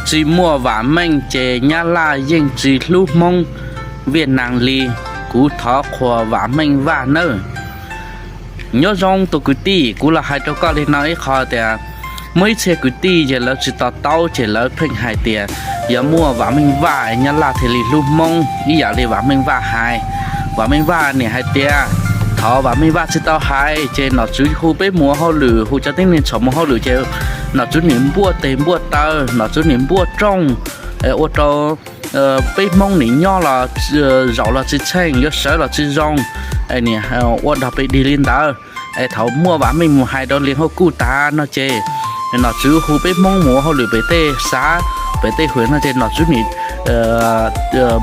Tsis muaj Vam Meej ces Nyab Laj yeej tsis hlub Hmoob Viaj Nam li. Kuv thov qhuas Vam Meej Vaj nawb. Nyob zoo tus kwv tij, kuv los hais rau koj li no ib qho tias, muaj ib txhia kwv tij ces lawv tsis to taub ces lawv pheej hais tias yog muaj Vam Meej Vaj Nyab Laj thiaj li hlub Hmoob ib yam li Vam Meej Vaj hais. Vam Meej Vaj nim hais tias, thaum Vam Meej Vaj tsis tau hais ces nom tswv hu peb mus ua hauj lwm, hu cov tib neeg txhom mus hauj lwm ces nom tswv nim npuaj tes npuaj taw, nom tswv nim npuaj rooj, ua rau peb Hmoob nim nyob los zaum los tsis tsheej, yuav sawv los tsis zoo, ua dog pes dig li ntawd. Es thaum muaj Vam Meej mus hais rau Lias Hauj Kuj tas no ces nom tswv hu peb Hmoob mus ua hauj lwm pem tej xav, pem tej hwm no ces nom tswv nim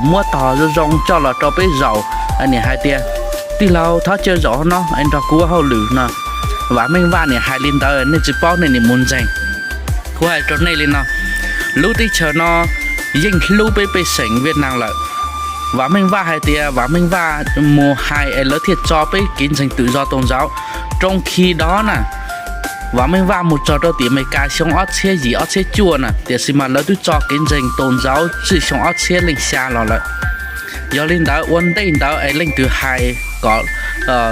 muab tog zoo zoo coj los rau peb zaum. Nim hais tias, tij laug thov cia zaum no es nrog kuv ua hauj lwm no. Vam Meej Vaj nim hais li ntawd, nej tsis paub nej nim mus ntseeg. Kuv hais rau nej li no, lub teb chaws no yeej hlub peb pej xeem Viaj Nam lawm. Vam Meej Vaj hais tias Vam Meej Vaj mus hais es lawv thiaj tso peb kev ntseeg twm zos tau ntxauv. Rau khi dov na, Vam Meej Vaj mus txog rau tim Amelikas xyoo ob txhiab yim ob txhiab cuaj na, tiam sis mas lawv twb tso kev ntseeg tau ntxauv txij xyoo ob txhiab leej xya los lawm. Yog li ntawd ua ntej ntawd es leej twg hais kom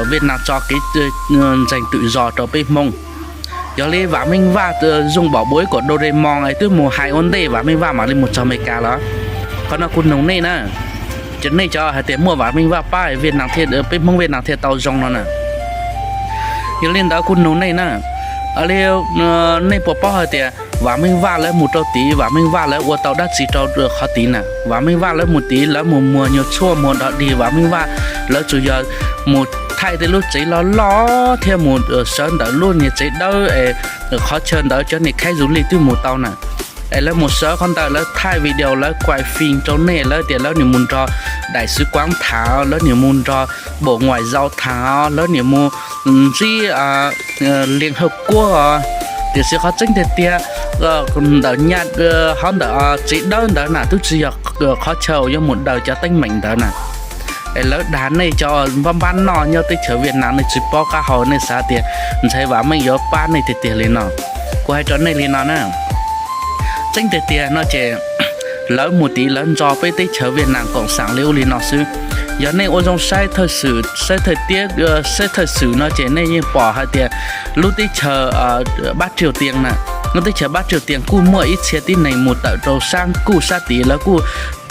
Viaj Nam tso kev ntseeg twm zos rau peb Hmoob? Yog li Vam Meej Vaj zoo npaum npaum ib kom Doraemon es twb mus hais ua ntej Vam Meej Vaj mam li mus txog Amelikas los? Qhov no kuv nug nej na, ces nej cov hais tias muaj Vam Meej Vaj pab Viaj Nam thiaj, peb Hmoob Viaj Nam thiaj tau zoo no na. Yog li ntawd kuv nug nej na, li nej puas paub hais tias Vam Meej Vaj lawv mus rau tid, Vam Meej Vaj lawv ua tau dab tsi rau qhov tid na? Vam Meej Vaj lawv mus tid lawv mus muag nyuag tshuaj muag dog dig, Vam Meej Vaj lawv tsuas yog mus thaij tej lub tsev loj loj thiab mus sawv ntawm lub niag tsev dawb es qhov chaw ntawd cov niag khaib zus lij twb mus tau na. Es lawv mus sawv qhov ntawd lawv thaij video lawv kuaj fim rau nej, lawv tias lawv nim mus nrog daim xwv kuav tham, lawv nim mus nrog Bộ Ngoại giao tham, lawv nim mus ntsib Liên Hợp Quốc. Tiam sis qhov tseeb tiag tiag ntawm nyaj hov ntawm tsev dawb ntawd na twb tsis yog qhov chaw uas yuav mus daws cov teeb meem ntawd na. Es lawv dag nej cov npab npab noj nyob teb chaws Viaj Nam, nej tsis paub qab hau, nej xav tias ntxhais Vam Meej yuav pab nej tiag tiag li no. Kuv hais rau nej li no na, tseeb tiag tiag no ces lawv mus tid lawv ntso peb teb chaws Viaj Nam koom xam li ub li no xwb. Yog nej ua zoo saib thawj xwm, saib thawj tiab, saib thawj xwm no ces nej yeej pom hais tias lub teb chaws Bắc Triều Tiên na, lub teb chaws Bắc Triều Tiên kuj muaj ib txhia tib neeg mus tawm rau sab kuj sab tid, lawv kuj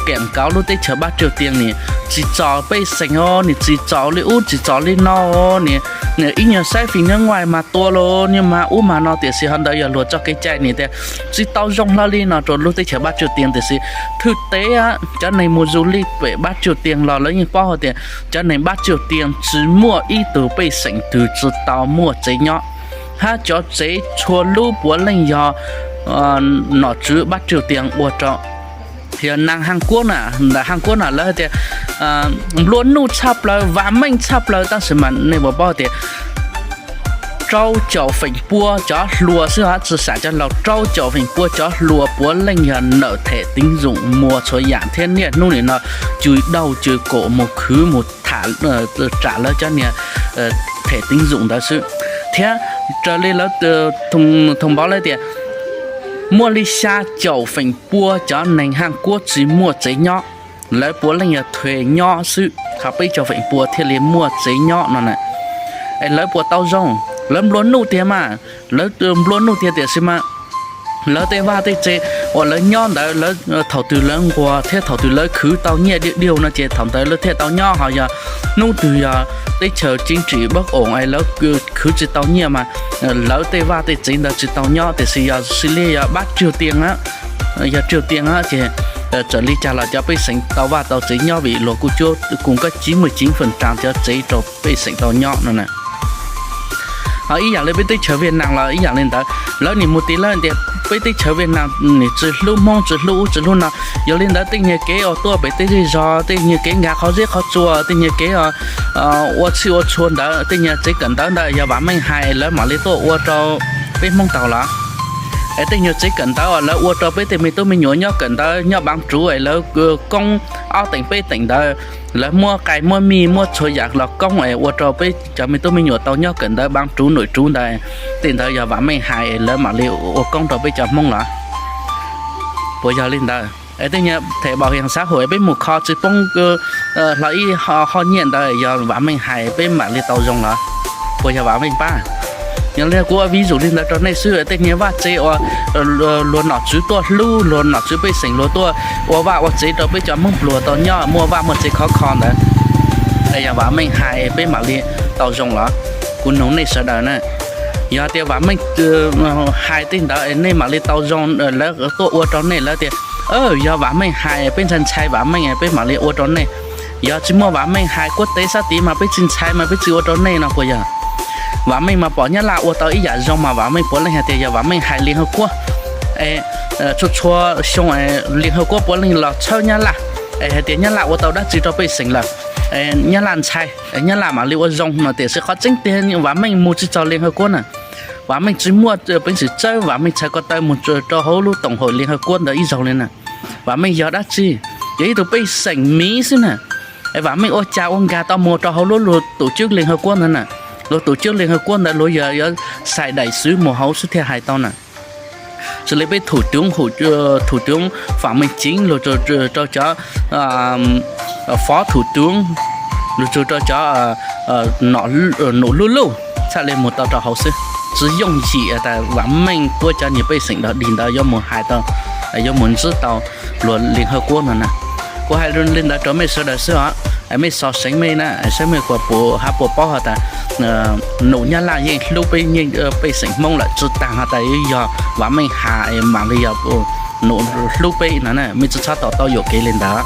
keem kauv lub teb chaws Bắc Triều Tiên ni, tsis txom pej xeem os, ni tsis txom li ub tsis txom li no ni, ib nyuag saib fim nyob nguaj mas tua los ni mas ub mas no, tiam sis ho ntawd yog luag txoj kev cai ni tias tsis tau zoo hlo li no rau lub teb chaws Bắc Triều Tiên. Tiam sis thwj teb cov neeg mus zus lij pem Bắc Triều Tiên los lawv yeej paub hais tias cov neeg Bắc Triều Tiên tsis muaj ib tug pej xeem twg tsis tau muaj tsev nyob, hab cov tsev txhua lub puav leej yog nom tswv Bắc Triều Tiên ua rau. Yog neeg Hàn Quốc na, ntawm Hàn Quốc na lawv hais tias nplua nuj tshaj plaws, vam meej tshaj plaws, tab sis mas nej puas paub tias rau caum feem pua cov hluas xwb, tsis xam cov laus, rau caum feem pua cov hluas puav leej yog ntawm them tín dụng mua txhua yam thiab niaj hnub nim no cws daug cws kaum mus khwv mus tham ram lawv cov niag them tín dụng ntawd xwb. Thiab raws li lawv thông báo lawv tias muaj li xya caum feem pua cov neeg Hàn Quốc tsis muaj tsev nyob, lawv puav leej yog thuê nyob xwb, ho peb caug feem pua thiaj li muaj tsev nyob no na. Es lawv puas tau zoo? Lawv nplua nuj tiag mas, lawv nplua nuj tiag, tiam sis mas lawv tej vaj tej tsev uas lawv nyob ntawd, lawv thaum twg lawv nquag thiab thaum twg lawv khwv tau nyiaj diaj diaj no ces thaum ntawd lawv thiaj tau nyob. Ho yog hnub twg yog teb chaws chính trị bất ổn es lawv khwv tsis tau nyiaj mas lawv tej vaj tej tsev ntawd tsis tau nyob. Tiam sis yog xws li yog Bắc Triều Tiên, yog Triều Tiên ces txawm li cas los cov pej xeem tau vaj tau tsev nyob vim luag kuj cuab kuj koj chín mươi chín phần trăm cov tsev rau pej xeem tau nyob no na. Ho ib yam li peb teb chaws Viaj Nam los ib yam li ntawd, lawv nim mus tid lawv tias peb teb chaws Viaj Nam nim tsis hlub Hmoob tsis hlub ub tsis hlub no. Yog li ntawd tej nyuag kev uas tuaj pem tej zej zog, tej nyuag kev nkag qhov zeb qhov tsua, tej nyuag kev ua txhij ua txhua ntawd, tej nyuag tsev kawm ntawv ntawd yog vam meej hais lawv mam li tuaj ua rau peb Hmoob tau los? Es tej nyuag tsev kawm ntawv uas lawv ua rau peb tej me tub me nyuam nyob kawm ntawv nyob bán trú es lawv koob ob teem peb teem ntawd, lawv muab qai muab mij muab txhua yam los koob es ua rau peb cov me tub me nyuam tau nyob kawm ntawv bán trú nội trú ntawd, tej ntawd yog vam meej hais lawv mam li ua koob rau peb cov Hmoob los? Puas yog li ntawd? Es tej niag them bảo hiểm xã hội peb mus kho tsis poob hlo ib hom nyiaj ntawd yog Vam Meej hais peb mam li tau zoo los? Puas yog Vam Meej pab? Yog li kuv ua ví dụ li ntawd rau nej xwb, tej niag vaj tsev uas luag nom tswv tuaj hlub, luag nom tswv pej xeem, luag tuaj ua vaj ua tsev rau peb cov Hmoob pluag tau nyob muaj vaj muaj tsev khov kho ntawd, es yog Vam Meej hais peb mam li tau zoo los? Kuv nug nej sawv daws na, yog tias Vam Meej hais tej ntawd nej mam li tau zoo, lawv tuaj ua rau nej, lawv tias yog Vam Meej hais peb ntshai ntshai Vam Meej peb mam li ua rau nej. Yog tsis muaj Vam Meej hais kuab teb sab tid mas peb tsis ntshai mas peb tsis ua rau nej no puas yog? Vam Meej mas pom Nyab Laj ua tau ib yam zoo mas Vam Meej puav leej hais tias yog Vam Meej hais Liên Hợp Quốc, txhua txhua xyoo Liên Hợp Quốc puav leej los tshawb Nyab Laj, es hais tias Nyab Laj ua tau dab tsi rau pej xeem lawm, Nyab Laj ntshai, Nyab Laj mam li ua zoo no. Tiam sis qhov tseeb tiag Vam Meej mus tsis txog Liên Hợp Quốc na. Vam Meej tsis muaj peev xwm txawb Vam Meej txhais ko taw mus rau hauv lub tổng hội Liên Hợp Quốc ntawd ib zaug li na. Vam Meej yog dab tsi? Yog ib tug pej xeem miv xwb na. Es Vam Meej ua cas ua nkag tau mus rau hauv lub lub tổ chức Liên Hợp Quốc ntawd na? Lub tổ chức Liên Hợp Quốc ntawd luag yog yuav xais đại sứ mus hauv xwb thiaj hais tau na. Xws li peb thủ tướng, thủ tướng Phạm Minh Chính, luag rau cov phó thủ tướng, luag rau cov nom hlub luj txhaj li mus tau rau hauv xwb. Tsis yooj yim tas Vam Meej puab cov niag pej xeem dog dig ntawd yuav mus hais tau, yuav mus ntsib tau luag Liên Hợp Quốc no na. Kuv hais li ntawd rau mej sawv daws xwb os, mej xov seev mej na, saib mej puas, puas, hab puas paub has tas nom Nyab Laj yeej hlub peb, yeej pej xeem Hmoob lawm tsis taag has tas yog Vam Meej has mam li yog nom hlub peb no na. Mej tsis txhob tau taub yuam kev li ntawd.